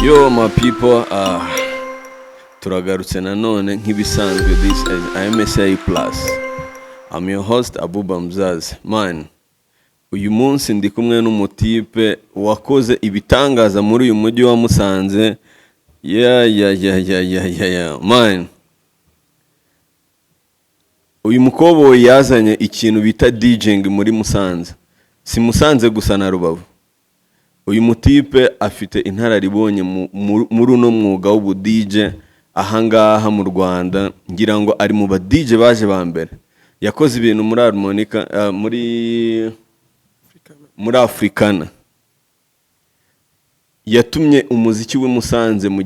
Yo my people, turagarutse nanone nk'ibisanzwe. This is MSA Plus. I'm your host, Abuba Mzazi. Man, uyu munsi ndi kumwe n'umutipe wakoze ibitangaza muri uyu mujyi wa Musanze. Yeah, man. Uyu mukoboyi yazanye ikintu bita DJing muri Musanze. Si Musanze gusa, na Rubavu. Uyu mutipe afite inararibonye muri uno mwuga w'ubu DJ ahangaha mu Rwanda. Ngira ngo ari mu ba DJ baje ba mbere. Yakoze ibintu muri Harmonica, muri Africana. Yatumye umuziki w'i Musanze mu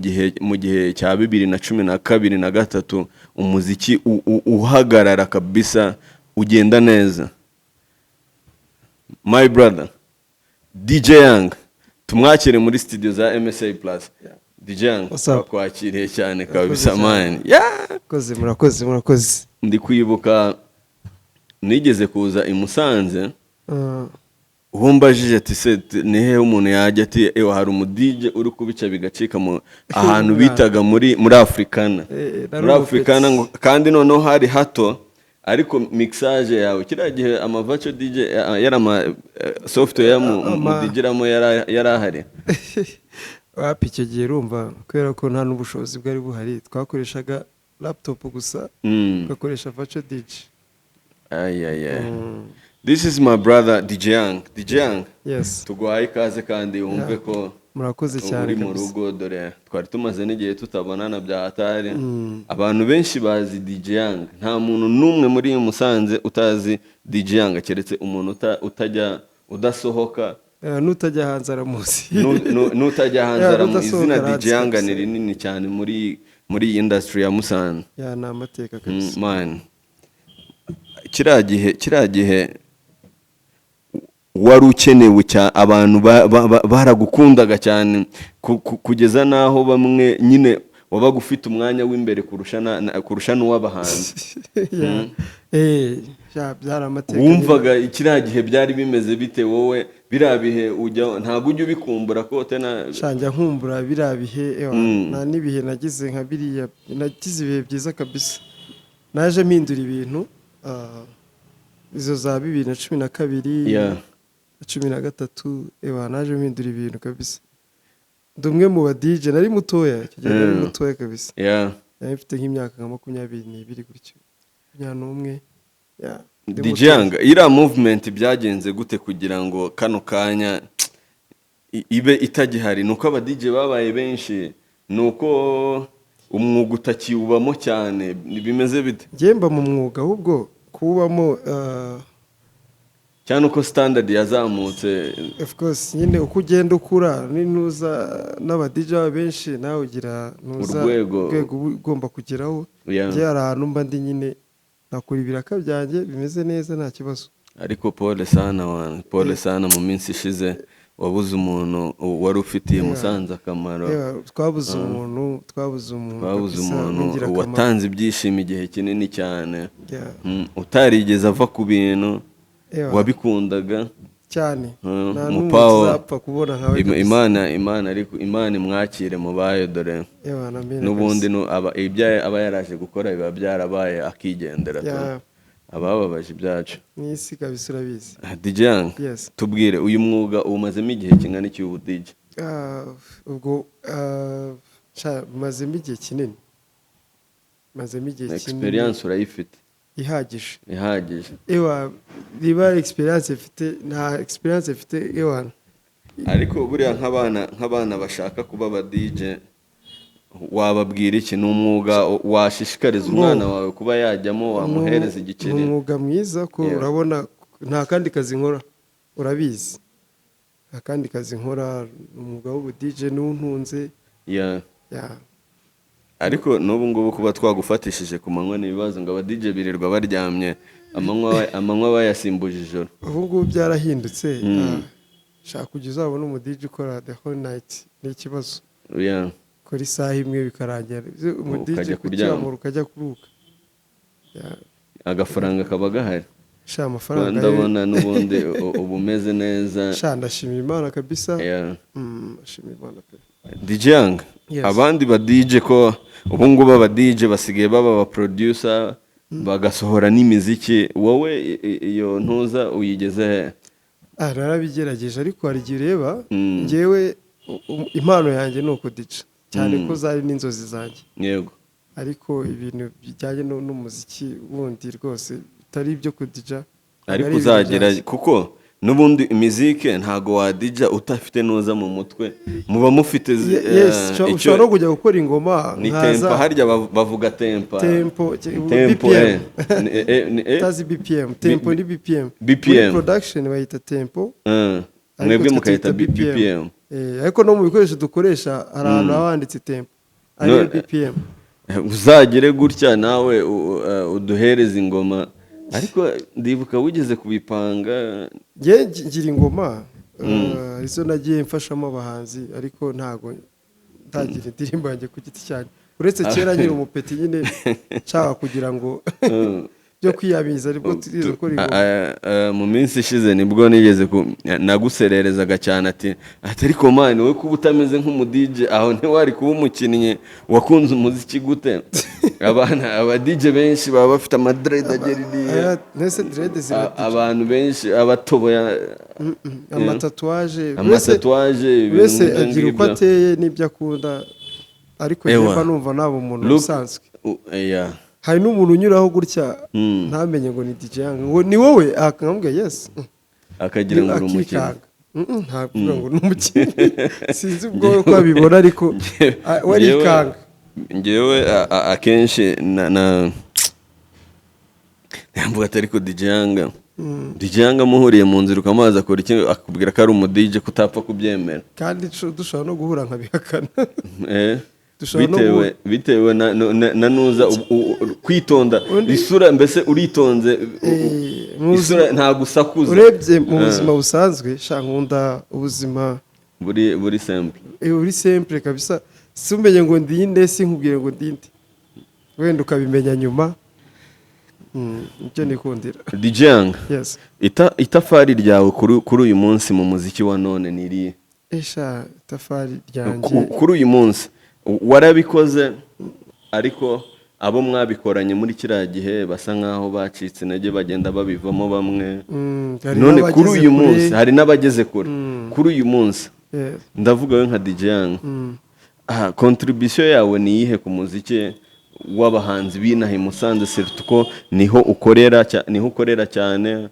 gihe cya 2012 na gatatu, umuziki uhagarara kabisa, ugenda neza. My brother DJ Young, tumwakire muri studio za MSA Plus. DJ Young, What's up? twakiriye cyane kabisa. Cyane. Man, yeah. Murakoze, murakoze, murakoze. Ndi kwibuka nigeze kuza i Musanze, uwo mbajije ati: "Se ni hehe umuntu yajya?" Ati: "Ewa, hari umu DJ uri kubica bigacika mu ahantu bitaga muri Africana." Nari Muri Africana. umupeti. Ngo kandi noneho hari hato, ariko mixage yawe kiriya gihe, ama virtual DJ, yari ama software mudigiramo yari ahari? Wapi, icyo gihe urumva kubera ko nta n'ubushobozi bwari buhari, twakoreshaga laptop gusa, tugakoresha virtual DJ. Ay, ay, ay. This is my brother DJ Young. DJ Young, Yes. tuguhaye ikaze kandi wumve ko Murakoze cyane uri mu kabisa. rugo. Dore twari tumaze n'igihe tutabonana bya hatari. Abantu benshi bazi DJ Young. Nta muntu n'umwe muri Musanze utazi DJ Young, keretse umuntu utajya udasohoka. N'utajya hanze aramuzi. N'utajya hanze Yeah, aramu. n'udasohoka Izina arazi DJ Young kabisa. ni rinini cyane muri iyi industry ya Musanze. Yeah, ni amateka kabisa. Man, kiriya gihe wari ukenewe cyane, abantu baragukundaga cyane, kugeza n'aho bamwe nyine wabaga ufite umwanya w'imbere kurusha n'uw'abahanzi. Yeah. Sha, byari amateka. Wumvaga kiriya gihe byari bimeze bite wowe? Biriya bihe ujya, ntabwo ujya ubikumbura ko tena? Sha, njya nkumbura biriya bihe, ewa, nta n'ibihe nagize nka biriya. Nagize ibihe byiza kabisa. Naje mpindura ibintu, izo za 2012 na 13, ewa, naje mpindura ibintu kabisa. Ndi umwe mu ba DJ, nari mutoya icyo gihe, nari mutoya kabisa. Nari mfite nk'imyaka nka 22 gutyo, 21, yeah, ndi DJ mutoya. Young, iriya movement byagenze gute kugira ngo kano kanya ibe itagihari? Ni uko aba DJ babaye benshi? Ni uko umwuga utakiwubamo cyane? Bimeze bite? Njye mba mu mwuga, ahubwo kuwubamo Cyane uko standard yazamutse. Of course nyine, uko ugenda ukura n'intuza n'aba DJ baba benshi, nawe ugira ntuza Urwego. Urwego uba ugomba kugeraho. Njye hari ahantu mba ndi nyine, nakora ibiraka byanjye bimeze neza, nta kibazo. Ariko pole sana wana, pole sana. Mu minsi ishize wabuze umuntu wari ufitiye Musanze akamaro. Yeah, twabuze umuntu, twabuze umuntu Twabuze kabisa umuntu w'ingirakamaro. watanze ibyishimo igihe kinini cyane, utarigeze ava ku bintu, wabikundaga. Cyane. Nta n'umwe Mupawa. tuzapfa kubona nkawe kabisa. Imana, ariko Imana imwakire mu bayo dore Ewa, na mbere n'ubundi kabisa. Ibyo aba yaraje gukora biba byarabaye, akigendera tu. Abababaje ibyacu. Mu isi kabisa, urabizi. DJ Young, Yes. tubwire, uyu mwuga uwumazemo igihe kingana iki, ubu DJ? Ah, ubwo sha, mazemo igihe kinini, mazemo igihe kinini. Experience urayifite? Ihagije. Ihagije. Ewa, niba experience mfite, nta experience mfite, ewa. Ariko buriya nk'abana bashaka kuba aba DJ, wababwira iki? Ni umwuga washishikariza umwana wawe kuba yajyamo, wamuhereza Ni igiceri? umwuga mwiza ko urabona nta kandi kazi nkora, urabizi, nta kandi kazi nkora, ni umwuga w'ubu DJ niwo untunze. Yeah. Ariko n'ubu ngubu kuba twagufatishije ku manywa ni ibibazo, ngo aba DJ birirwa baryamye, amanywa bayasimbuje ijoro. Ubu ngubu byarahindutse. Shaka kujya uzabona umu DJ ukora the whole night ni ikibazo. Ukora isaha imwe bikarangira, umu DJ Ukajya kuryama. kucyamura ukajya kuruhuka. Yeah. Agafaranga kaba gahari. Sha, amafaranga Ndabona n'ubundi uba umeze neza. Sha, ndashimira Imana kabisa. Ndashimira Imana pe. DJ Young, Yes. abandi ba DJ, ko ubu ngubu aba DJ basigaye baba aba producer, bagasohora n'imiziki, wowe iyo ntuza uyigeze he? Ah, narabigerageje, ariko hari igihe ureba njyewe impano yanjye ni ukudija cyane, ko zari n'inzozi zanjye, ariko ibintu bijyanye n'umuziki wundi rwose bitari ibyo kudija ntabwo Ariko ari ibintu uzagera, byanjye. kuko n'ubundi imiziki ntago wadija utafite nuza mu mutwe, muba mufite Yes, ushobora no kujya gukora ingoma Ni nkaza tempo, harya bavuga tempo. Tempo, Tempo. BPM. Ni Utazi BPM, tempo ni BPM. BPM. Muri production bayita tempo, ariko Mwebwe twe mukayita tuyita BPM. Ariko no mu bikoresho dukoresha hari ahantu haba handitse tempo, ariyo BPM. Uzagere gutya nawe uduhereze ingoma, ariko ndibuka wigeze kubipanga. Njye ngira ingoma, izo nagiye mfashamo abahanzi, ariko ntago ndagira indirimbo yanjye ku giti cyanjye, uretse kera nkiri umupeti nyine nshaka kugira ngo byo kwiyamiza, aribwo turize gukora ingoma. Mu minsi ishize nibwo nigeze nagusererezaga cyane ati: "Ariko man, wowe kuba utameze nk'umu DJ, aho ntiwari kuba umukinnyi wakunze umuziki gute?" Abana aba DJ benshi baba bafite ama dread agera iriya. Aya, nese dread zira Abantu benshi abatoboya Ama tatouage. Ama tatouage, ibintu Wese nk'ibyo agira uko ngibyo. ateye n'ibyo akunda, ariko njye mba numva naba umuntu usanzwe. Yeah. Hari n'umuntu unyuraho gutya ntamenye ngo ni DJ Young, ngo ni wowe, akamubwira yes. Akagira ngo uri umukinnyi. Akikanga. Ntakuvuga ngo ni umukinnyi, sinzi ubwo ko abibona, ariko we arikanga. Ngewe akenshi na mvuga ati: "Ariko DJ Young, DJ Young muhuriye mu nzira ukamubaza akora iki, akubwira ko ari umu DJ, kutapfa kubyemera." Kandi dushobora no guhura nkabihakana. Dushobora no Bitewe guhura. Bitewe na nuza kwitonda, isura, mbese uritonze, Mu isura ntabwo usakuza. Urebye mu buzima busanzwe, sha, nkunda ubuzima Buri simple. Uri simple kabisa, si umenye ngo ndinde, sinkubwire ngo ndinde, wenda ukabimenya nyuma. Nicyo nikundira. DJ Young, Yes. Itafari ryawe kuri uyu munsi mu muziki wa none ni irihe? Esha, itafari ryanjye Kuri uyu munsi warabikoze, ariko abo mwabikoranye muri kiriya gihe basa nkaho bacitse intege, bagenda babivamo bamwe. Hari None n'abageze kuri uyu kure. munsi hari n'abageze kure. Kuri uyu munsi, ndavuga we nka DJ Young, aha contribution yawe ni iyihe ku muziki w'abahanzi b'inaha i Musanze, surtout ko niho ukorera niho ukorera cyane?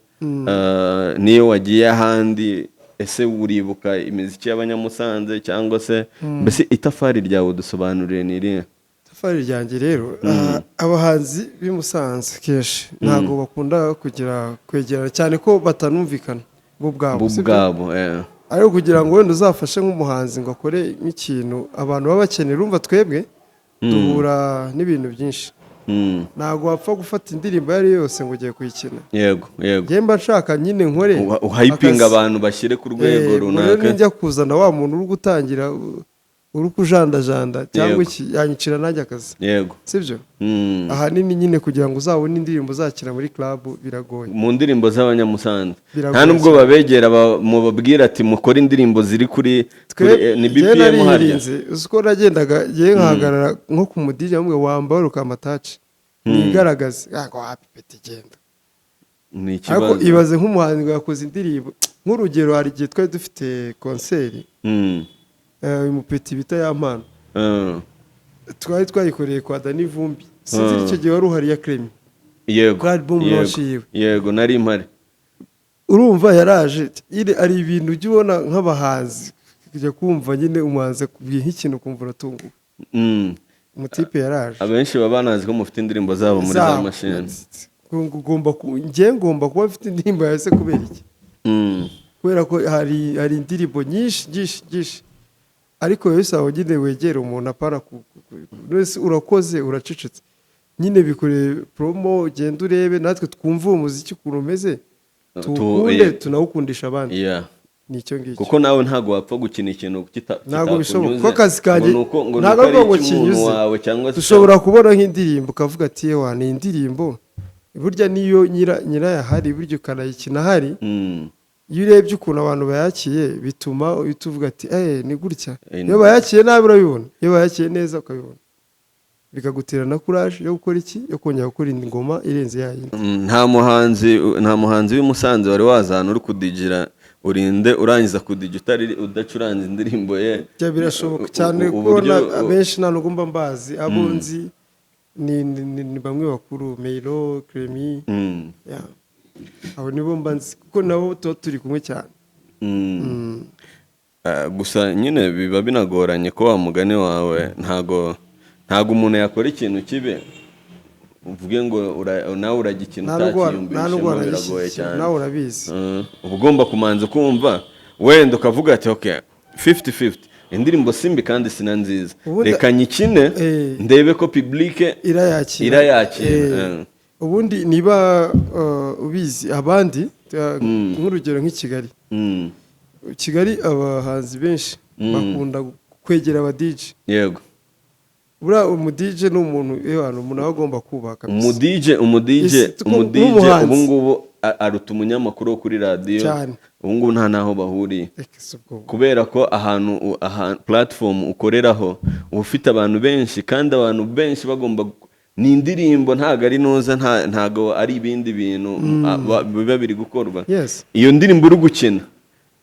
Niyo wagiye ahandi, ese uribuka imiziki y'Abanyamusanze, cyangwa se mbese itafari ryawe dusobanurire ni irihe? Itafari ryanjye rero, abahanzi b'i Musanze kenshi ntabwo bakunda kugira kwegerana cyane, ko batanumvikana bo ubwabo, Bo sibyo? ubwabo. Ariko kugira ngo wenda uzafashe nk'umuhanzi ngo akore nk'ikintu abantu baba bakeneye, urumva twebwe duhura n'ibintu byinshi. Ntabwo wapfa gufata indirimbo iyo ari yo yose ngo ugiye kuyikina. yego yego Njye mba nshaka nyine nkore Uhayipinga akazi. abantu bashyire ku rwego Ubwo rero runaka. ninjya kuzana wa muntu uri gutangira, uri kujandajanda cyangwa iki, yanyicira nanjye akazi, sibyo? Ahanini nyine kugira ngo uzabone indirimbo uzakina muri club biragoye. Mu ndirimbo z'Abanyamusanze Biragoye nta nubwo cyane. babegera mubabwira ati: "Mukore indirimbo ziri kuri ni Njyewe BPM harya." naririnze, uzi ko nagendaga ngewe nkahagarara nko ku mu DJ amwe wambara ukamataci nigaragaze, ntabwo wapi peti genda. Ni Ariko ikibazo. ibaze nk'umuhanzi ngo yakoze indirimbo, nk'urugero hari igihe twari dufite concert, uyu mupeti bita Yampano, twari twayikoreye kwa Dani Vumbi, sinzi icyo gihe wari uhari, ya Clement. Kuri album launch yiwe. Yego, nari mpari. Urumva yaraje nyine, ari ibintu ujya ubona nk'abahanzi, kujya kumva nyine umuhanzi akubwiye nk'ikintu ukumva uratunguwe. Umutipe yaraje. Abenshi baba banazi ko mufite indirimbo zabo muri za Zabo. mashini. Njye ngomba kuba mfite indirimbo yawe se kubera iki? Kubera ko hari indirimbo nyinshi nyinshi nyinshi, ariko wowe bisaba nyine wegera umuntu, apana wese urakoze uracecetse nyine, bikoreye promo, ugende urebe natwe twumve uwo muziki ukuntu umeze, tuwukunde, tunawukundisha abandi. Ni icyo ngicyo. Kuko nawe ntabwo wapfa gukina ikintu Ntabwo bishoboka, kitakunyuze, kuko akazi kanjye ngo ntabwo nuko ari ari ngo icy'umuntu kinyuze. wawe cyangwa se Dushobora kubona nk'indirimbo ukavuga ati: "Yewa, ni indirimbo." Burya niyo nyirayo ahari, burya ukanayikina ahari, iyo urebye ukuntu abantu bayakiye, bituma uhita uvuga ati: "Eh, ni gutya." Iyo bayakiye nabi urabibona, iyo bayakiye neza ukabibona, bikagutera na courage yo gukora iki, yo kongera gukora indi ngoma irenze ya yindi. Nta muhanzi w'i Musanze wari waza ahantu uri kudijira, urinde urangiza kudija utari udacuranze indirimbo ye. Bya birashoboka cyane, kuko abenshi nta nubwo mba mbazi. Abo nzi ni bamwe bakuru, Meiro, Clemy. Yeah. Abo nibo mba nzi, kuko nabo tuba turi kumwe cyane. Gusa nyine biba binagoranye ko wa mugani wawe, ntago umuntu yakora ikintu kibi uvuge ngo nawe uragikina Nta nubwo utakiyumvishemo, biragoye wanagishyigikiye cyane. Nawe urabizi. Uba ugomba kumanza kumva, wenda ukavuga ati: "Ok, 50-50, indirimbo simbi kandi sina nziza, reka nyikine ndebe ko public irayakira." Irayakira. Ubundi niba ubizi, abandi, nk'urugero nk'i Kigali, Kigali abahanzi benshi bakunda kwegera aba DJ. Buriya umu DJ ni umuntu, ewana, umuntu aba agomba kubaha kabisa. Umu DJ umu DJ Nk'umuhanzi. ubu ngubu aruta umunyamakuru wo kuri radiyo. Cyane. Ubu ngubu nta n'aho bahuriye. Reka si ubwo. Kubera ko ahantu platform ukoreraho uba ufite abantu benshi, kandi abantu benshi bagomba ni indirimbo, ntabwo ari nuza, ntabwo ari ibindi bintu biba biri gukorwa. Iyo ndirimbo uri gukina,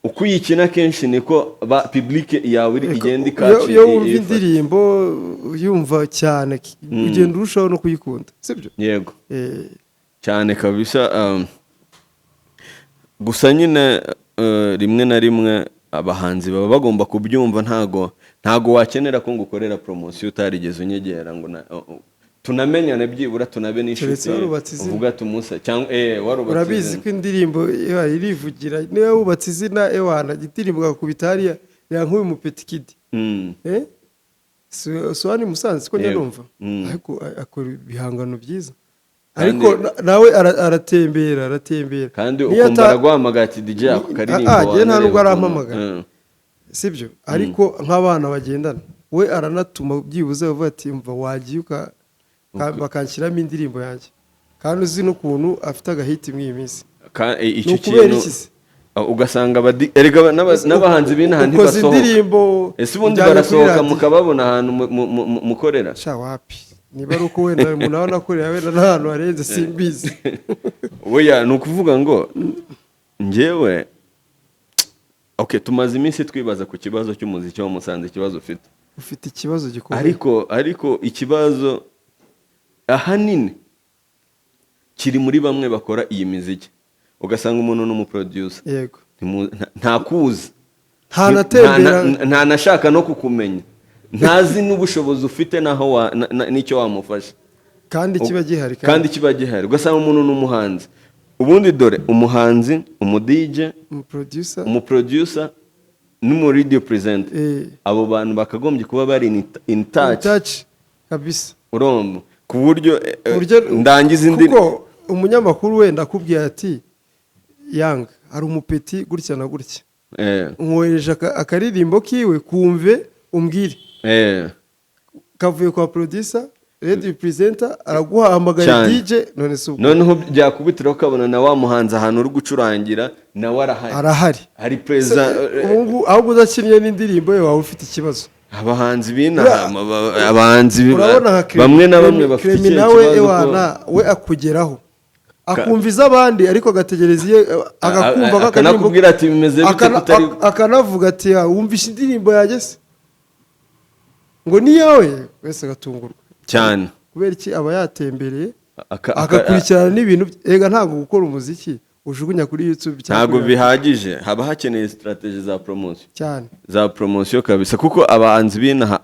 uko uyikina kenshi niko ba public yawe igenda ikaci. Iyo wumva indirimbo, uyumva cyane, ugenda urushaho no kuyikunda, sibyo? Yego. Cyane kabisa. Gusa nyine rimwe na rimwe abahanzi baba bagomba kubyumva. Ntago wakenera ko ngukorera poromosiyo utarigeze unyegera ngo tunamenyane, byibura tunabe n'inshuti. Keretse warubatse izina. Uvuga ati umusa cyangwa warubatse Urabizi izina. ko indirimbo ewa, irivugira. Niba wubatse izina, ewana, indirimbo ugakubita hariya ya nk'uyu mupetikidi. Si hano i Musanze siko njya numva, ariko akora ibihangano byiza, ariko nawe aratembera, aratembera. Kandi Niyo ukumva araguhamagara ati: "DJ, ako karirimbo Ah, njye nta nubwo wanareba ukuntu." arampamagara. Sibyo, ariko nk'abana bagendana, we aranatuma byibuze avuga ati: "Mva wagiye bakanshyiramo indirimbo yanjye," kandi uzi n'ukuntu afite agahiti muri iyi minsi. Icyo Ni ukubera kintu iki se? Ugasanga erega n'abahanzi b'inaha Ukoze ntibasohoka. indirimbo, Ese ubundi ujyanye kuri barasohoka radiyo. mukababona ahantu mukorera? Sha, wapi. Niba ari uko wenda umuntu aba anakorera wenda n'ahantu harenze, simbizi. Oya, ni ukuvuga ngo njyewe, okay, tumaze iminsi twibaza ku kibazo cy'umuziki wa Musanze, ikibazo ufite. Ufite ikibazo gikomeye. Ariko ikibazo ahanini kiri muri bamwe bakora iyi miziki, ugasanga umuntu ni umuproducer, ntakuzi, ntanatembera. Ntanashaka no kukumenya, ntazi n'ubushobozi ufite n'aho n'icyo wamufasha. Kandi kiba gihari. Kandi kiba gihari. Ugasanga umuntu ni umuhanzi. Ubundi dore umuhanzi, umuDJ, umuproducer, umuproducer n'umuradio presenter, abo bantu bakagombye kuba bari in touch. Touch kabisa. Urumva, ku buryo Ku buryo ndangiza indi kuko umunyamakuru wenda akubwiye ati: "Yanga, hari umupeti gutya na gutya, nkohereje akaririmbo kiwe, kumve umbwire." Kavuye kwa producer, radio presenter araguhamagaye, DJ, none se ubwo Noneho byakubitiraho ukabona na wa muhanzi ahantu uri gucurangira nawe arahari. Arahari. Hari perezida. Ubu ngubu ahubwo udakinnye n'indirimbo ye waba ufite ikibazo. Abahanzi b'inaha, abahanzi Urabona nka Clemy- bamwe na bamwe Clemy- bafite Clemy ikihe nawe kibazo ewana, we akugeraho akumva iz'abandi, ariko agategereza iye, agakumva ko akaririmbo- Akanakubwira ati: "Bimeze bite kutari?" Akanavuga ati: "Ah, wumvishe indirimbo yanjye se ngo ni iyawe?" Wese agatungurwa. Cyane. Kubera iki? Aba yatembereye, agakurikirana n'ibintu bye. Erega ntabwo gukora umuziki ujugunya kuri YouTube cyangwa Ntabwo kuri bihagije, haba hakeneye strategy za promotion. Cyane. Za promotion kabisa, kuko abahanzi b'inaha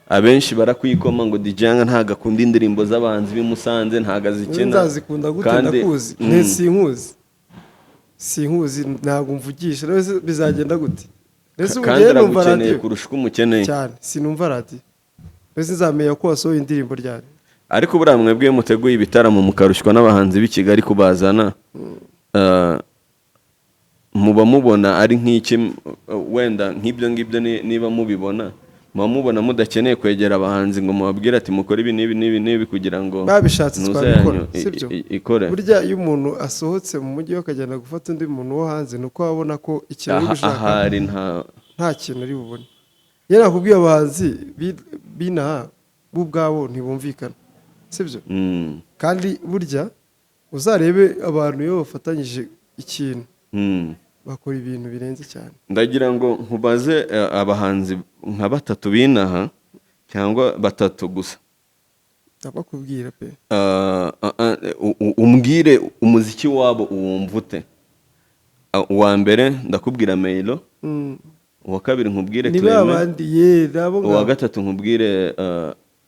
abenshi barakwikoma ngo DJ Yanga ntabwo akunda indirimbo z'abahanzi b'i Musanze, ntabwo azikina. Nzazikunda gute? Ndakuzi. Sinkuzi, sinkuzi, ntabwo mvugisha. Rero se bizagenda gute? Mbese ubu Kandi ngewe numva aragukeneye radiyo kurusha uko umukeneye. Cyane, sinumva radiyo. Mbese nzamenya ko wasohoye indirimbo ryari? Ariko buriya mwebwe iyo muteguye ibitaramo mukarushywa n'abahanzi b'i Kigali kubazana, muba mubona ari nk'iki? Wenda nk'ibyo ngibyo niba mubibona Muba mubona mudakeneye kwegera abahanzi ngo mubabwire ati mukore ibi n'ibi n'ibi n'ibi kugira ngo Babishatse nuza twabikora, yanyu sibyo? Ikore. Burya iyo umuntu asohotse mu mujyi we akagenda gufata undi muntu wo hanze, ni uko abona ko ikintu uri gushaka Ahari nta nta kintu ari bubone. Iyo nakubwiye, abahanzi b'inaha bo ubwabo ntibumvikana, sibyo? Kandi burya uzarebe abantu iyo bafatanyije ikintu, bakora ibintu birenze cyane. Ndagira ngo nkubaze abahanzi nka batatu b'inaha cyangwa batatu gusa. Ndabakubwira pe. Umbwire umuziki wabo uwumva ute. Uwa mbere ndakubwira Meyilo, uwa kabiri nkubwire Ni ba Clement, bandi ye nabo uwa ngabo. gatatu nkubwire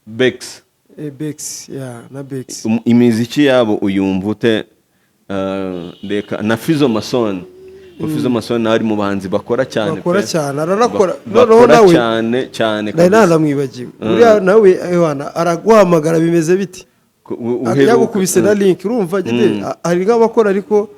Bex. Bex ya na Bex. Imiziki yabo uyumva ute? Reka na Fizo Mason. Fizo Mason nawe ari mu bahanzi bakora cyane Bakora pe. cyane, aranakora. Noneho Bakora nawe cyane cyane nari kabisa. nanamwibagiwe. Uriya nawe ewana araguhamagara, bimeze biti? Uheruka Yagukubise na link, urumva nyine hari nk'abakora, ariko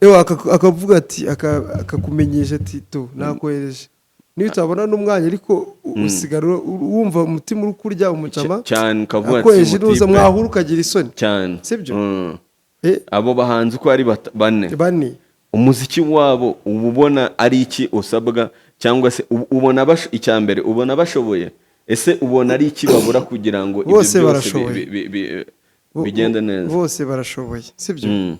ewa akavuga ati akakumenyesha ati tu nakohereje, niyo utabona n'umwanya, ariko usigara wumva umutima uri kurya umucama. Cyane, ukavuga ati Akohereje inuza "Mutipe." Mwahura ukagira isoni. Cyane. Sibyo? Eh, Abo bahanzi uko ari bane, bane, umuziki wabo uba ubona ari iki usabwa, cyangwa se ubona icya mbere ubona bashoboye? Ese ubona ari iki babura kugira ngo ibyo Bose byose barashoboye. bigende neza? Bose barashoboye, sibyo?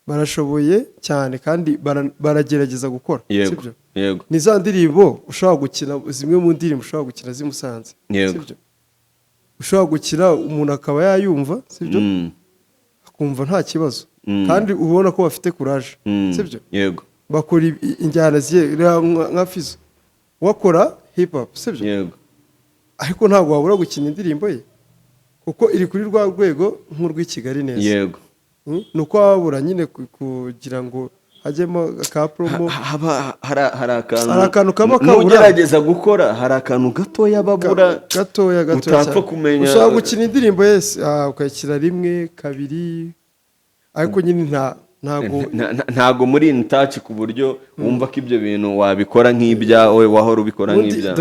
Barashoboye cyane kandi baragerageza gukora, sibyo? Yego. Ni za ndirimbo ushobora gukina, zimwe mu ndirimbo ushobora gukina z'i Musanze, sibyo? Ushobora gukina umuntu akaba yayumva, sibyo? Akumva nta kibazo. Kandi ubona ko bafite courage, sibyo? Yego. Bakora injyana zigiye, reba nka Fizo wakora hip hop, sibyo? Yego. Ariko ntabwo wabura gukina indirimbo ye kuko iri kuri rwa rwego nk'urw'i Kigali neza. Ni uko wabura nyine kugira ngo hajyemo ka promo. Haba hari akantu Hari akantu kaba kabura. N'ugerageza gukora, hari akantu gatoya babura Gatoya gatoya utapfa cyane. kumenya. Ushobora gukina indirimbo yese, ukayikina rimwe, kabiri, ariko nyine ntabwo Ntago muri in touch ku buryo wumva ko ibyo bintu wabikora nk'ibyawe, wahora ubikora Ubundi nk'ibyawe.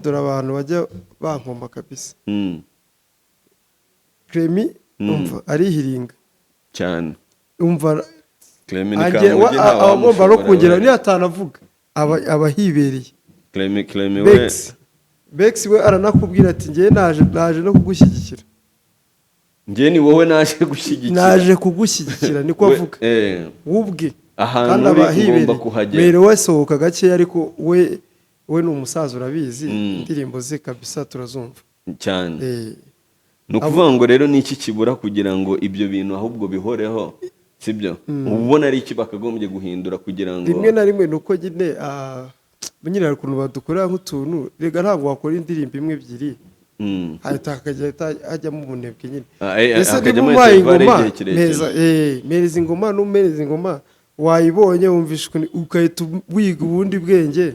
Dore abantu bajya bankoma kabisa. Clemy, umva arihiringa. Cyane. Umva Clemy ni ange Kamugi, nta aba agomba no wamushobora kongera we. niyo atanavuga aba hibereye. Clemy we. Bex we aranakubwira ati ngewe naje no kugushyigikira. Njye ni wowe naje gushyigikira. Naje kugushyigikira, niko avuga ubwe. Ahantu Kandi uri aba hibereye. ugomba kuhagera. Mbere we asohoka gakeya, ariko we ni umusaza, urabizi, indirimbo ze kabisa turazumva. Cyane. Ni ukuvuga ngo rero ni iki kibura kugira ngo ibyo bintu ahubwo bihoreho, sibyo? Uba ubona ari iki bakagombye guhindura kugira ngo Rimwe na rimwe ni uko nyine nyine hari ukuntu badukorera nk'utuntu. Rega ntabwo wakora indirimbo imwe, ebyiri, hahita hakajya hajyamo ubunebwe nyine. Ese niba Hakajyamo umpaye intervalle ingoma y'igihe kirekire. meza, mpereza ingoma, n'umpereza ingoma wayibonye, wumvisha ukuntu, ugahita wiga ubundi bwenge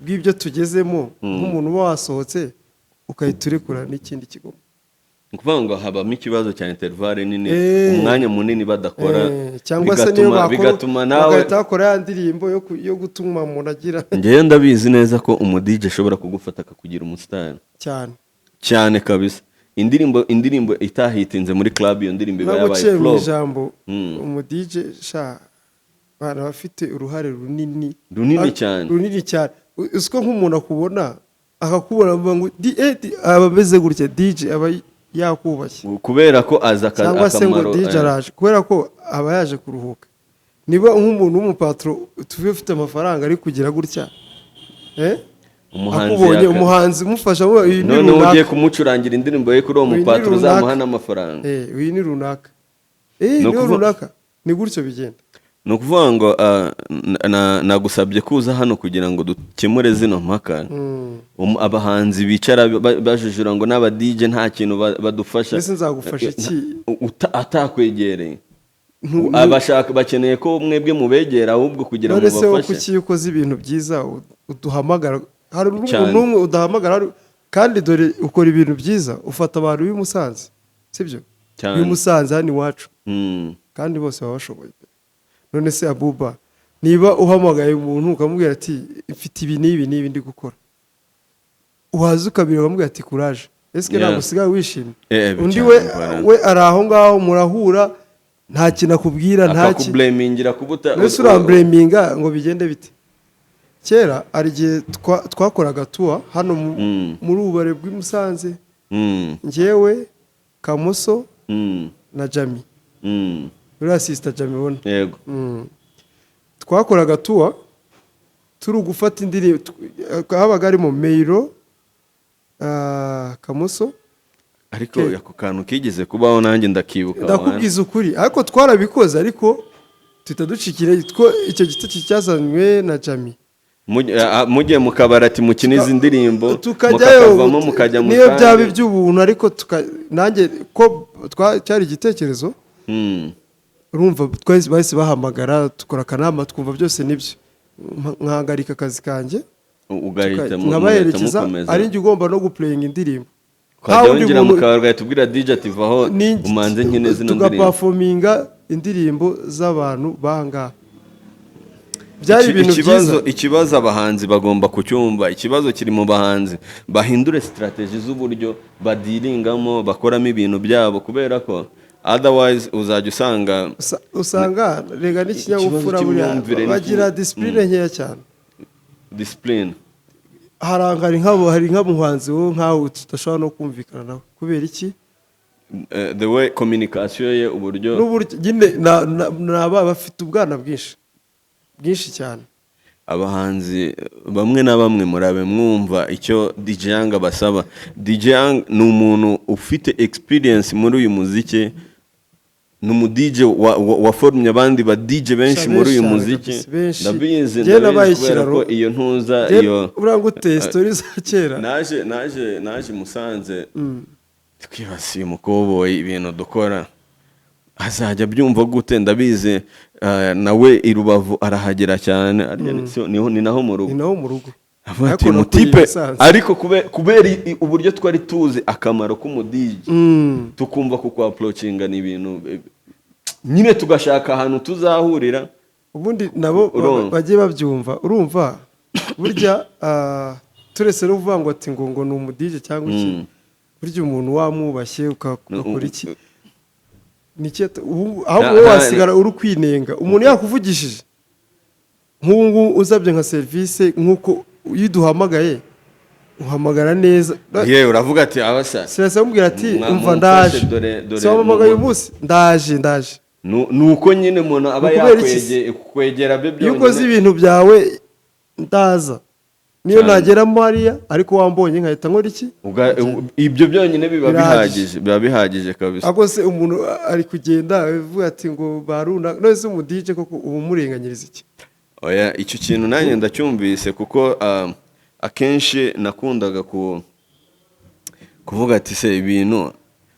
bw'ibyo tugezemo nk'umuntu uba wasohotse, ugahita urekura n'ikindi kigoma. Ni ukuvuga ngo habamo ikibazo cya intervalle nini, umwanya munini badakora, Cyangwa se niyo bakora bigatuma nawe bagahita bakora ya ndirimbo yo gutuma umuntu agira Njyewe ndabizi neza ko umu DJ ashobora kugufata akakugira umusitari. Cyane. Cyane kabisa. Indirimbo itahitinze muri club, iyo ndirimbo iba yabaye Naguciye mu flop. ijambo, umu DJ sha bana bafite uruhare runini. Runini cyane. Runini cyane. Uzi ko nk'umuntu akubona, akakubona avuga ngo aba ameze gutya, DJ aba yakubashye. Kubera ko azi Cyangwa se ngo akamaro DJ araje, kubera ko aba yaje kuruhuka. Niba nk'umuntu w'umupatro tuvuye ufite amafaranga ari kugira gutya, Umuhanzi akubonye, umuhanzi umufasha uyu ni Noneho ugiye runaka. kumucurangira indirimbo ye kuri uwo Uyu ni mupatro runaka. uzamuha n'amafaranga. Uyu ni runaka, Ni niwe runaka, ni gutyo bigenda. Ni ukuvuga ngo nagusabye kuza hano kugira ngo dukemure zino mpaka. Abahanzi bicara bajujura ngo n'aba DJ nta kintu badufasha. Mbese nzagufasha iki? Atakwegereye. Abashaka bakeneye ko mwebwe mubegera ahubwo kugira ngo None se wowe mubafashe. kuki iyo ukoze ibintu byiza uduhamagara? Hari umuntu Cyane. n'umwe udahamagara, kandi dore ukora ibintu byiza, ufata abantu b'i Musanze, sibyo? Cyane. B'i Musanze hano iwacu, kandi bose baba bashoboye pe. None se Abuba, niba uhamagaye umuntu ukamubwira ati mfite ibi n'ibi n'ibi ndi gukora, Waza ukabira bamubwira ati: "Courage." Ese ntabwo usigaye wishimye? Undi Cyane, we bwana. we ari aho ngaho, murahura, nta kintu akubwira, nta kintu. Akakublamingira kubuta. Mbese uramblaminga ngo bigende bite? Kera hari igihe twakoraga tour hano muri ubare bw'i Musanze, njyewe, Kamoso na Jami, uriya sister Jami ubona. Yego. Twakoraga tour turi gufata indirimbo, habaga harimo Meyiro, Kamoso. Ariko ako kantu kigeze kubaho, nanjye ndakibuka. Ndakubwiza ukuri, ariko twarabikoze, ariko tuhita ducikira icyo gitego cyazanywe na Jami. Mujye mu kabari ati mukine izi ndirimbo, Tukajyayo, mukakavamo mukajya mu niyo kandi. byaba iby'ubuntu, ariko nanjye ko cyari igitekerezo. Urumva twahise, bahise bahamagara, tukora akanama, twumva byose nibyo, nkahagarika akazi kanjye, Ugahita nkabaherekeza, mukomeza. ari njye ugomba no guplayinga indirimbo. Ukajya Nta wundi wongera mu muntu- kabari, ugahita ubwira DJ ati: "Vaho umanze nkine zino ndirimbo." Tugaperforminga indirimbo z'abantu bangaha, byari ibintu Ikibazo, byiza. ikibazo abahanzi bagomba kucyumva. Ikibazo kiri mu bahanzi, bahindure strategy z'uburyo badealingamo, bakoramo ibintu byabo, kubera ko otherwise uzajya usanga Usanga rega n'ikinyabupfura Ikibazo buriya cy'imyumvire bagira discipline nkeya cyane. Discipline. Hari nk'umuhanzi wowe nkawe tudashobora no kumvikana nawe, kubera iki? The way communication ye, uburyo N'uburyo nyine ni aba bafite ubwana bwinshi bwinshi cyane. Abahanzi bamwe na bamwe, murabe mwumva icyo DJ Young basaba. DJ Young ni umuntu ufite experience muri uyu muziki, ni umu DJ waforumye abandi ba DJ benshi Sha, muri uyu benshi cyane muziki. kabisa, benshi. Ndabizi, Njye nabaye ndabizi, kubera ko ikiraro. iyo ntuza Njye iyo uriya nguteye story za kera. Naje Musanze, twibasiye umukoboyi, ibintu dukora azajya abyumva gute? Ndabizi, nawe i Rubavu arahagera cyane. Arya ni naho mu rugo. Ni naho mu rugo. Avuga ati Ariko nakuriye mutipe Musanze. Ariko kubera uburyo twari tuzi akamaro k'umu DJ, tukumva kuko approachinga ni ibintu nyine, tugashaka ahantu tuzahurira. Ubundi nabo Urumva. bajye babyumva. Urumva burya, turetse no kuvuga ngo ati ngo ni umu DJ cyangwa iki, burya umuntu wamwubashye ugakora iki ni iki, ahubwo wowe wasigara uri kwinenga umuntu yakuvugishije. Nk'ubu ngubu usabye nka serivisi, nk'uko iyo uduhamagaye uhamagara neza. Yewe, uravuga ati abasa Sinasa mubwira ati umva mumfashe, ndaje, dore si wampamagaye uyu munsi, ndaje, ndaje. Ni uko nyine umuntu aba Ni ukubera iki se? kwegera bye Iyo ukoze byonyine. ibintu byawe ndaza, niyo Cyane. nageramo hariya, ariko wambonye nkahita nkora iki? Ibyo byonyine biba Birahagije. bihagije, biba bihagije kabisa. Ahubwo se umuntu ari kugenda avuga ati ngo baruna, none se umu DJ koko uba umurenganyiriza iki? Oya, icyo kintu nanjye ndacyumvise, kuko akenshi nakundaga kuvuga ati se ibintu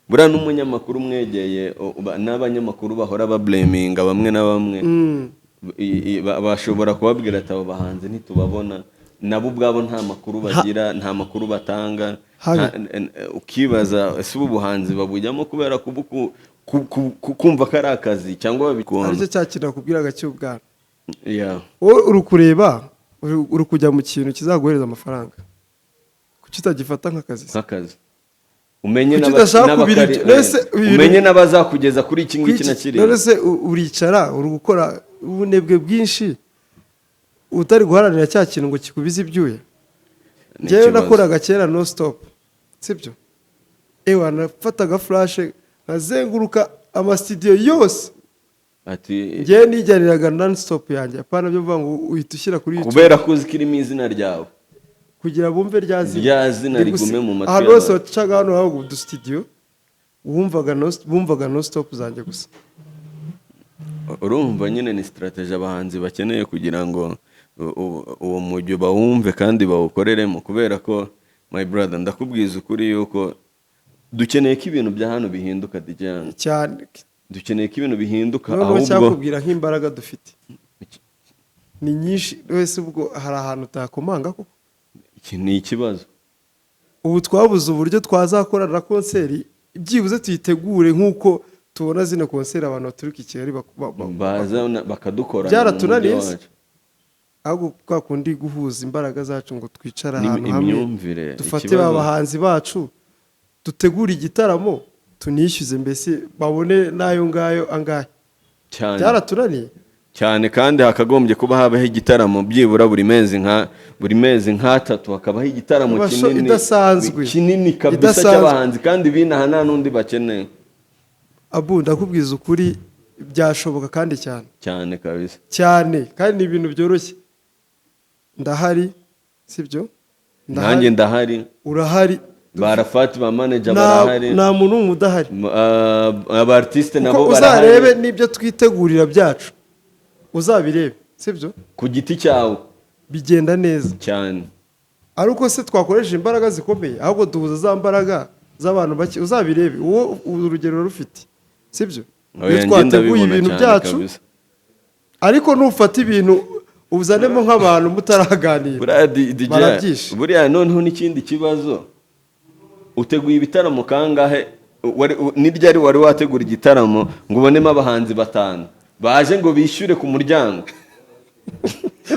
buriya n'umunyamakuru umwegeye, n'abanyamakuru bahora bablaminga bamwe na bamwe, bashobora kubabwira ati abo bahanzi ntitubabona, nabo ubwabo nta makuru bagira, nta makuru batanga. Habi. Ukibaza ese ubu buhanzi babujyamo kubera kumva ko ari akazi cyangwa babikunda? Aricyo cya kintu nakubwiraga cy'ubwana. Wowe uri kureba, uri kujya mu kintu kizaguhereza amafaranga, kuki utagifata nk'akazi se? Nk'akazi, umenye Kuki udashaka kubira ibyo? None se umenye n'abazakugeza kuri iki ngiki na kiriya. None se uricara uri gukora ubunebwe bwinshi, utari guharanira cya kintu ngo kikubize ibyuya? Ni Njyewe ikibazo. nakoraga kera non stop, sibyo? Ewa, nafataga flash nkazenguruka amasitidiyo yose. Ati Njyewe nijyaniraga non stop yanjye, apana byo kuvuga ngo uhita ushyira kuri YouTube. Kubera ko uzi ko irimo izina ryawe. Kugira bumve rya zina. Rya zina Ndi rigume mu matwi ahantu hose y'abantu. wacaga hano habaga udusitidiyo, wumvaga no bumvaga non stop zanjye gusa. Urumva nyine ni strategy abahanzi bakeneye kugira ngo uwo mujyo bawumve kandi bawukoreremo, kubera ko my brother, ndakubwiza ukuri yuko dukeneye ko ibintu bya hano bihinduka, DJ. Cyane. Dukeneye ko ibintu bihinduka. Noneho Ahubwo cyakubwira nk'imbaraga dufite ni nyinshi wese, ubwo hari ahantu utakomanga koko. Iki ni ikibazo. Ubu twabuze uburyo twazakorana na concert, byibuze tuyitegure nk'uko tubona zino concert abantu baturuka i Kigali Baza bakadukorana Byaratunaniye mu mujyi se? wacu. Ahubwo kwa kundi guhuza imbaraga zacu ngo twicare ahantu hamwe, Imyumvire, dufate ikibazo. ba bahanzi bacu, dutegure igitaramo, tunishyuze, mbese babone n'ayo ngayo angahe. Cyane. Byaratunaniye. Cyane, kandi hakagombye kuba habaho igitaramo byibura buri mezi nk'atatu, hakabaho igitaramo Kuba show kinini, idasanzwe. kinini kabisa, Idasanzwe. cy'abahanzi, kandi binaha nta n'undi bakeneye. Abu, ndakubwiza ukuri, byashoboka kandi cyane. Cyane kabisa. Cyane, kandi ni ibintu byoroshye. Ndahari, sibyo? Ndahari. Nanjye ndahari. Urahari. Barafati ba manager Nta barahari. nta muntu n'umwe udahari. Aba artiste Kuko nabo uzarebe barahari. n'ibyo twitegurira byacu, uzabirebe, sibyo? Ku giti cyawe. Bigenda neza. Cyane. Ari uko se twakoresha imbaraga zikomeye, ahubwo duhuza za mbaraga z'abantu bake. Uzabirebe, uwo urugero rufite, sibyo? Oya, Iyo njye twateguye ndabibona ibintu cyane byacu, kabisa. ariko nufata ibintu uzanemo nk'abantu mutaraganira, Buriya DJ, barabyishe. buriya noneho n'ikindi kibazo, uteguye ibitaramo kangahe? Ni ryari wari wategura igitaramo ngo ubonemo abahanzi batanu baje ngo bishyure ku muryango?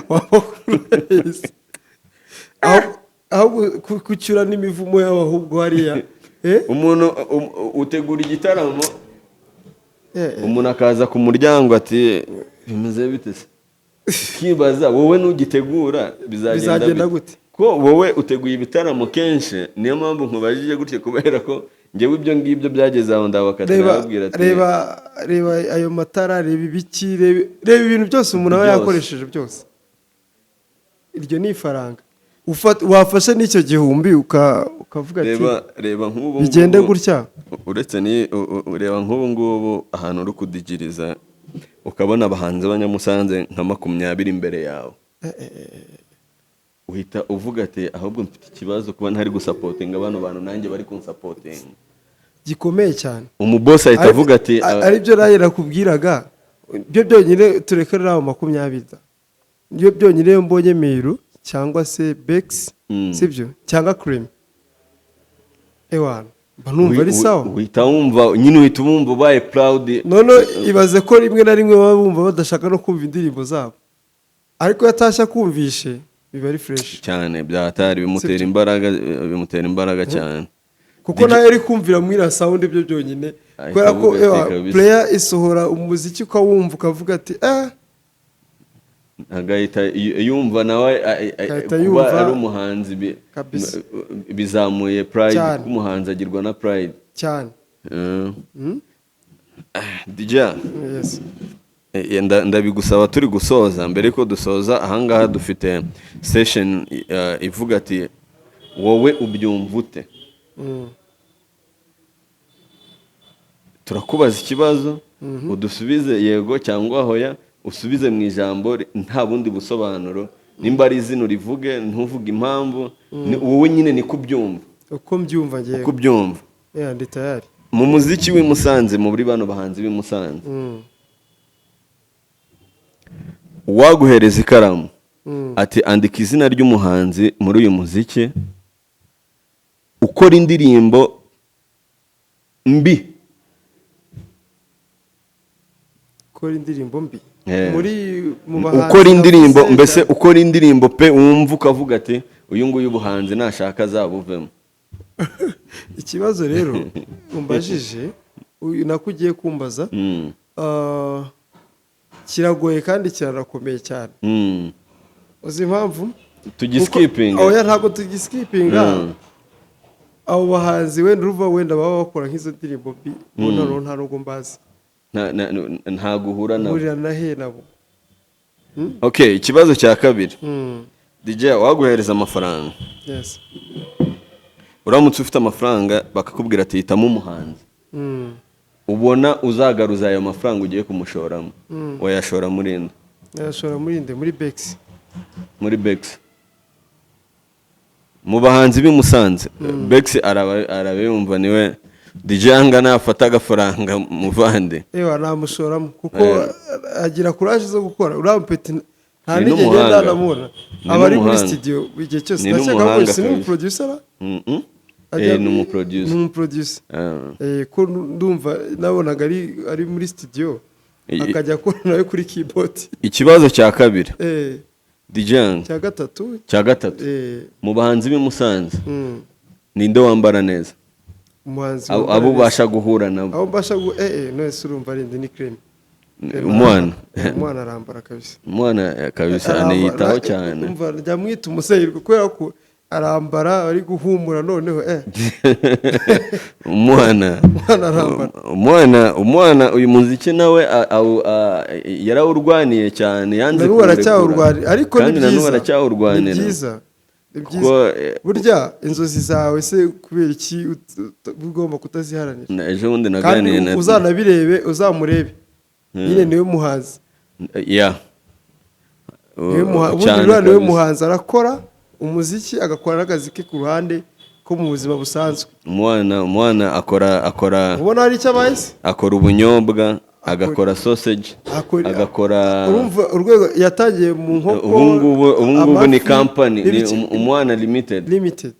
Waba wese. Ahubwo kucyura n'imivumo yabo, ahubwo hariya. Eh? Umuntu utegura igitaramo, Eh. umuntu akaza ku muryango ati: "Bimeze bite se?" Ukibaza wowe nugitegura bizagenda Bizagenda bite? gute? Ko wowe uteguye ibitaramo kenshi, niyo mpamvu nkubajije gutya, kubera ko njyewe ibyo ngibyo byageze aho ndabakatira, Reba, ndababwira ati reba, reba ayo matara, reba ibiki, reba ibintu byose umuntu aba Byose. yakoresheje byose. Iryo ni ifaranga. Wafashe n'icyo gihumbi ukavuga ati Reba, reba nk'ubu bigende ngubu, gutya. Uretse ni ureba nk'ubu ngubu ahantu uri kudigiriza, ukabona abahanzi b'Abanyamusanze nka 20 imbere yawe, uhita uvuga ati: "Ahubwo mfite ikibazo kuba ntari gusupportinga bano bantu, nanjye bari kunsupportinga." Gikomeye cyane. Umubosi ahita avuga ati Ari byo nawe nakubwiraga, byo byonyine, tureke n'abo 20 da, byo byonyine, iyo mbonye Miru cyangwa se Bex, sibyo, cyangwa Cream, ewana, mba numva ari sawa. Uhita wumva nyine, uhita wumva ubaye proud. None ibaze ko rimwe na rimwe baba bumva badashaka no kumva indirimbo zabo, ariko iyo atashye akumvishe biba ari fresh. Cyane, byatari bimutera Sibyo? imbaraga, bimutera imbaraga cyane. Kuko nawe ari kumvira muri iriya sound, ibyo byonyine, Ahita kubera ko avuga ati, ewa, "Kabisa." player isohora umuziki ukawumva, ukavuga ati: "Eh." Agahita yumva nawe Agahita kuba yumva ari umuhanzi Kabisa. bizamuye pride. Cyane. Kuko umuhanzi agirwa na pride. Cyane. DJ, Yes. ndabigusaba turi gusoza, mbere ko dusoza ahangaha dufite session ivuga ati: "Wowe ubyumva ute?" Turakubaza ikibazo, udusubize yego cyangwa hoya, usubize mu ijambo nta bundi busobanuro. Nimba ari izina urivuge, ntuvuge impamvu. Wowe nyine niko ubyumva. Uko mbyumva ngewe. Uko ubyumva. Yeah, ndi tayari. Mu muziki w'i Musanze, muri bano bahanzi b'i Musanze, uwaguhereza ikaramu ati: "Andika izina ry'umuhanzi muri uyu muziki ukora indirimbo mbi." Ukora indirimbo mbi? Eh. Muri mu bahanzi Ukora indirimbo navuze mbese, ukora indirimbo pe wumva ukavuga ati: "Uyu nguyu ubuhanzi nashaka azabuvemo." Ikibazo rero umbajije, uyu nako ugiye kumbaza, kiragoye kandi kiranakomeye cyane. Uzi impamvu? Tugiskippinga? Oya, ntabwo tugiskippinga. Abo bahanzi wenda uruva, wenda baba bakora nk'izo ndirimbo mbi, bo noneho nta nubwo mbazi. Ntago uhura nabo. Mpurira na he nabo? Okay, ikibazo cya kabiri. DJ, waguhereza amafaranga, uramutse ufite amafaranga bakakubwira ati: "Hitamo umuhanzi ubona uzagaruza ayo mafaranga ugiye kumushoramo," wayashora muri nde? Nayashora muri nde? Muri Bex. Muri Bex. Mu bahanzi b'i Musanze, Bex arabiyumva, niwe DJ anga nafata agafaranga muvande. Ewa, namushoramo kuko agira courage zo gukora. Uriya mupeti nta Ni n'igihe n'umuhanga. ngenda namubona, Ni aba ari muri n'umuhanga. studio igihe cyose. Ni Ndakeka ko n'umuhanga si kabisa. n'umuproducer? Ni umuproducer. Ni umuproducer. Ah. Ko ndumva nabonaga ari muri studio, akajya akora nawe kuri keyboard. Ikibazo cya kabiri. DJ Cya gatatu. Cya gatatu. Mu bahanzi b'i Musanze, ninde wambara neza? Umuhanzi Abo wambara abo neza. ubasha guhura nabo. Abo mbasha none se urumva ari ni Clement. Umwana. Umwana arambara kabisa. Umwana kabisa. Arambara, aniyitaho cyane. Umva, njya mwita umusayirwa kubera ko arambara ari guhumura noneho. Umwana. Umwana arambara. Umwana uyu muziki nawe yarawurwaniye cyane, yanze Na n'ubu kuwurekura. aracyawurwanira, ariko ni Kandi na n'ubu byiza. aracyawurwanira. Ni byiza, ni byiza. Kuko Burya inzozi zawe se kubera iki ugomba kutaziharanira? Ejo bundi Kandi naganiye na uzanabirebe, uzamurebe nyine, niwe muhanzi. Ubundi Cyane uriya niwe kabisa. muhanzi, arakora umuziki, agakora n'akazi ke ku ruhande ko mu buzima busanzwe. Umwana akora Ubona hari icyo abaye se? Akora ubunyobwa, agakora sausage, agakora Urumva urwego yatangiye mu nkoko, Ubu ngubu ni amafi, company ni n'ibiki- Umwana Limited. Limited.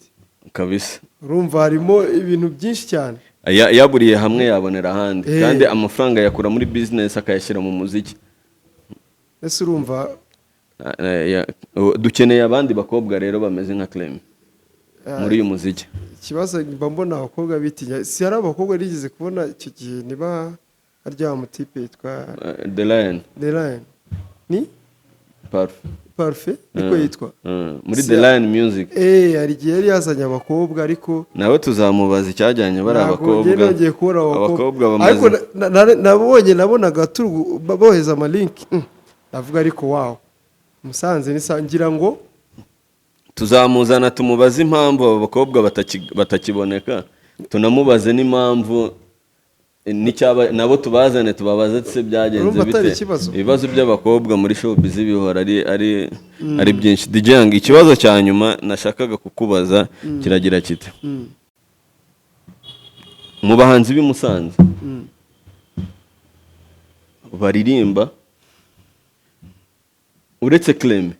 Kabisa. Urumva harimo ibintu byinshi cyane. Yaburiye hamwe yabonera ahandi. Kandi amafaranga yakura muri business akayashyira mu muziki. Ese urumva Ah, dukeneye abandi bakobwa rero bameze nka Clem muri uyu muziki. Ikibazo mba mbona abakobwa bitinya. Si hari abakobwa nigeze kubona icyo gihe, niba harya wa mutipe yitwa The Lion. The Lion ni Parfait. Parfait niko yitwa. Muri The Lion Music. Hari igihe yari yazanye abakobwa, ariko Nawe tuzamubaza icyajyanye bari ntabwo abakobwa. njye nongeye kubona Abakobwa abakobwa, ariko bamaze nabonye nabonaga bohereza amalinki, ndavuga ariko wawo Musanze ni ngira ngo Tuzamuzana tumubaze impamvu abo bakobwa batakiboneka, tunamubaze n'impamvu n'icyaba nabo tubazane tubabaze se byagenze Urumva atari bite. ikibazo? Ibibazo by'abakobwa muri showbiz bihora ari byinshi. DJ Young, ikibazo cya nyuma nashakaga kukubaza kiragira kiti: mu bahanzi b'i Musanze baririmba, uretse Clem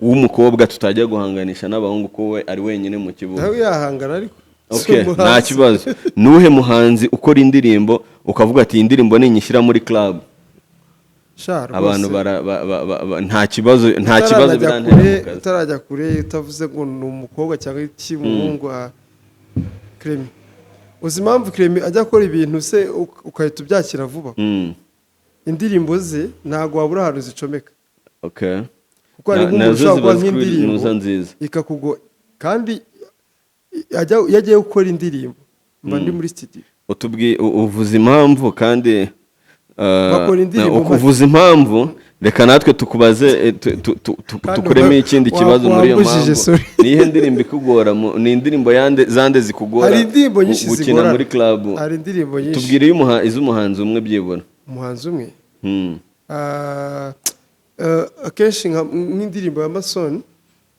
w'umukobwa tutajya guhanganisha n'abahungu ko we ari wenyine mu kibuga. Nawe yahangana ariko. Si Okay, umuhanzi. nta kibazo. Nuhe muhanzi ukora indirimbo ukavuga ati: "Iyi ndirimbo ninyishyira muri club Sha, rwose. abantu bara, ba, ba, ba, ba, nta kibazo, nta kibazo Utarajya birantera kure, mu kazi"? utarajya kure, utavuze ngo ni umukobwa cyangwa iki, umuhungu wa Clemy. Uzi impamvu Clemy ajya akora ibintu se ugahita ubyakira vuba? Indirimbo ze ntabwo wabura ahantu zicomeka, kuko hari nk'umuntu Nazo ushobora ziba gukora zikuri nk'indirimbo nuza nziza. ikakugo, kandi iyo agiye gukora indirimbo mba ndi muri studio. Utubwi uvuze impamvu kandi Bakora indirimbo uvuze impamvu, reka natwe tukubaze, Kandi tukuremo ikindi kibazo muri iyo wambujije, mpamvu. sorry. Ni iyihe ndirimbo ikugora ni indirimbo yande zande zikugora Hari indirimbo nyinshi gukina zigorana. muri club? Hari indirimbo nyinshi. Tubwire iz'umuhanzi umwe byibura. Umuhanzi umwe? Akenshi nk'indirimbo ya Mason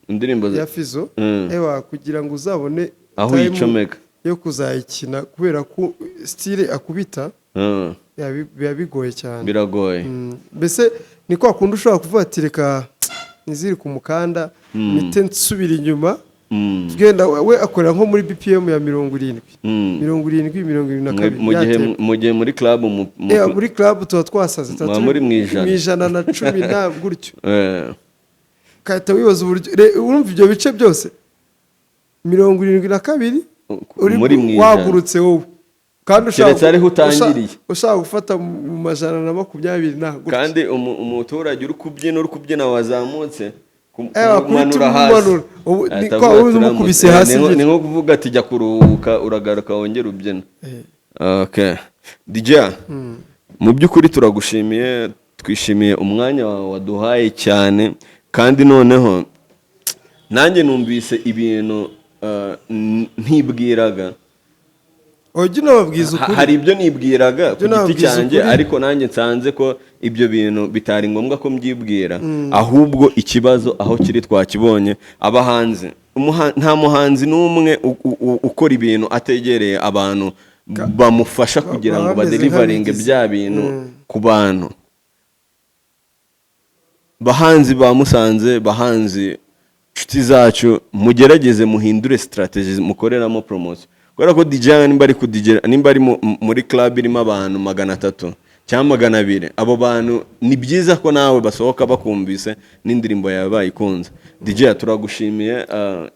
Indirimbo ya Fizo, ewa, kugira ngo uzabone Aho time uyicomeka. yo kuzayikina, kubera ko style akubita biba bigoye cyane. Biragoye. Mbese ni kwa kundi ushobora kuvuga ati: "Reka niziri ku mukanda mpite nsubira inyuma." Genda we akorera nko muri BPM ya 70, 70, 72. Mu gihe Yatemba. Mu gihe muri club Muri club tuba twasaze, tuba Muba turi muri mu 100. mu 110 na gutyo. Ugahita wibaza uburyo urumva ibyo bice byose 72 uri Muri mu 100. Wagurutse wowe kandi ushaka Keretse ariho utangiriye. Ushaka gufata mu majana na makumyabiri na gutyo. Kandi umuturage uri kubyina wazamutse Wakubita kumanura hasi. umumanura. Ubu ni Ahita kwa avuga wundi ati, umukubise "Uramutse." hasi nyine. Ni nko kuvuga ati: "Jya kuruhuka, uragaruka wongere ubyina." Okay, DJ, mu by'ukuri turagushimiye, twishimiye umwanya wawe waduhaye cyane, kandi noneho nanjye numvise ibintu ntibwiraga. Ujya unababwiza ukuri. Hari ibyo nibwiraga ku Ujya giti unababwiza cyanjye, ukuri. ariko nanjye nsanze ko ibyo bintu bitari ngombwa ko mbyibwira, ahubwo ikibazo aho kiri twakibonye. Abahanzi, nta muhanzi n'umwe ukora ibintu ategereye abantu bamufasha kugira ngo baba bameze badeliveringe nk'abigize. bya bintu ku bantu. Bahanzi ba Musanze, bahanzi inshuti zacu, mugerageze muhindure strategy mukoreramo promotion, kubera ko DJ nimba ari kudijera, nimba ari muri club irimo abantu 300. cyangwa 200. Abo bantu ni byiza ko nawe basohoka bakumvise n'indirimbo yawe bayikunze. DJ, turagushimiye.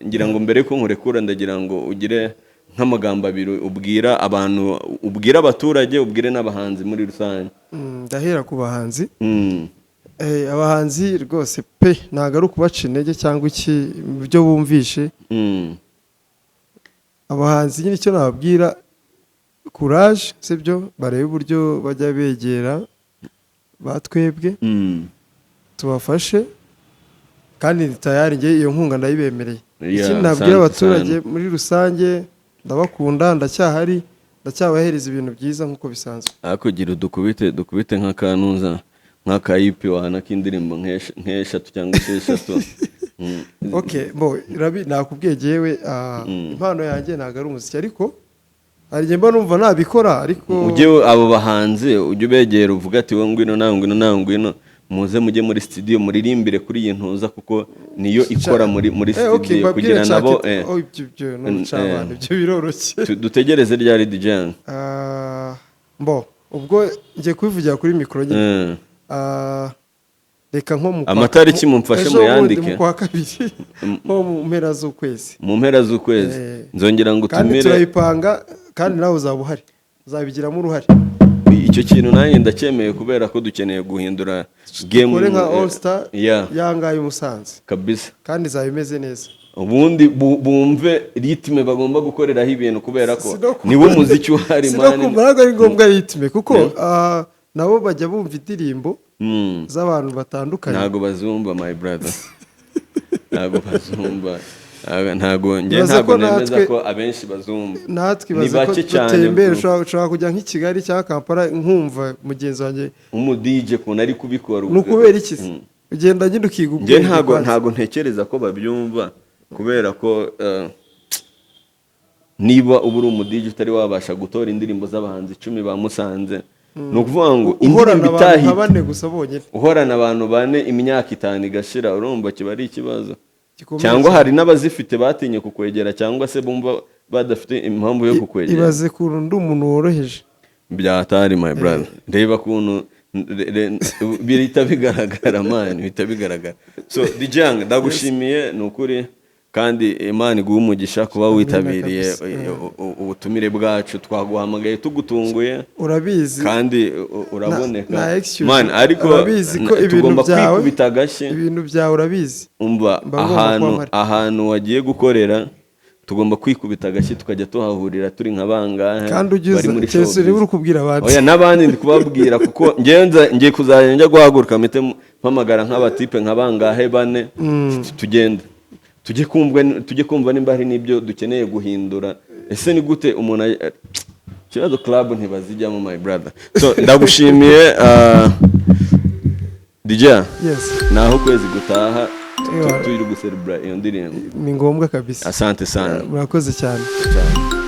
Ngira ngo mbere ko nkurekura, ndagira ngo ugire nk'amagambo abiri ubwira abantu, ubwira abaturage, ubwire n'abahanzi muri rusange. Ndahera ku bahanzi. Abahanzi rwose pe, ntabwo ari ukubaca intege cyangwa iki mu byo bumvishe. Abahanzi nyine icyo nababwira, courage, sibyo? Barebe uburyo bajya begera batwebwe, tubafashe, kandi ndi tayari njye, iyo nkunga ndayibemereye. Ikindi nabwira Asante abaturage sana. muri rusange, ndabakunda, ndacyahari, ndacyabahereza ibintu byiza nk'uko bisanzwe. Ariko gira dukubite nk'akanuza, nk'akayipi wana k'indirimbo nk'eshatu cyangwa esheshatu. Okay, bo rabi nakubwiye jyewe, impano yanjye ntabwo ari umuziki, ariko hari igihe mba numva nabikora, ariko Ujye abo bahanzi ujye ubegera, uvuga ati: "Wowe ngwino, nawe ngwino, nawe ngwino, muze mujye muri studio muririmbire kuri iyi ntuza," kuko niyo ikora muri Okay, studio mbabwire kugira nshake nabo Oh, ibyo ni ubucabana, ibyo biroroshye. Dutegereze ryari, DJ? Mbo ubwo ngiye kubivugira kuri mikoro nyine. Reka nko mu Amatariki mumfashe ejo bundi muyandike. mu kwa kabiri, nko mu mpera z'ukwezi. Mu mpera z'ukwezi. Nzongera ngo Kandi utumire. turabipanga, kandi nawe uzaba uhari, uzabigiramo uruhare. Icyo kintu nanjye ndacyemeye, kubera ko dukeneye guhindura game. Dukore nka All Star yangaye Musanze. Kabisa. Kandi izaba imeze neza. Ubundi bumve rythme bagomba gukoreraho ibintu, kubera ko niwo muziki uhari. Si no Man. kumva, ntabwo ari ngombwa rythme, kuko nabo bajya bumva indirimbo z'abantu batandukanye. Ntago bazumva, my brother, ntago bazumva. Ntago njye Ibaze ntago ko nemeza natwe ko abenshi bazumva. Natwe Ni ibaze ko bake cyane. dutembera, ushobora kujya nk'i Kigali cyangwa Kampala, nkumva mugenzi wanjye Umu DJ ukuntu ari kubikora. Ni ukubera iki se? Ugenda nyine ukiga Njye ubwenge ntago kwanza. ntago ntekereza ko babyumva, kubera ko niba uba uri umu DJ utari wabasha gutora indirimbo z'abahanzi 10 ba Musanze, ni ukuvuga ngo Uhorana indirimbo abantu nka itahita bane gusa bonyine. Uhorana abantu bane imyaka 5 igashira, urumva kiba ari ikibazo. Gikomeye Cyangwa cyane. hari n'abazifite batinye kukwegera, cyangwa se bumva badafite impamvu yo kukwegera. Ibaze ukuntu ndi umuntu woroheje. Byatari, my brother, reba ukuntu bihita bigaragara, man, bihita bigaragara. So Dijang, ndagushimiye ni ukuri, kandi Imana iguhe umugisha kuba witabiriye Kabisa. ubutumire bwacu. Twaguhamagaye tugutunguye. Urabizi. Kandi uraboneka. Nta excuse. Man, ariko Urabizi ko ibintu tugomba byawe kwikubita agashyi. Ibintu byawe urabizi. Umva, Mba ngomba ahantu kuba mpari. ahantu wagiye gukorera, tugomba kwikubita agashyi tukajya tuhahurira turi nka bangahe Kandi ujye bari uza muri keretse showbiz. niba uri kubwira abandi. Oya, n'abandi ndi kubabwira, kuko ngiye kuzajya njya guhaguruka mpite mpamagara nk'abatipe nka bangahe, bane, tugende tujye kumva nimba hari n'ibyo dukeneye guhindura. Ese ni gute umuntu ikibazo club ntibazijyamo, my brother? So ndagushimiye, DJ. Yes. Naho ukwezi gutaha Ewa. turi guserebura iyo ndirimbo. Ni ngombwa kabisa. Asante sana. Murakoze cyane. Cyane.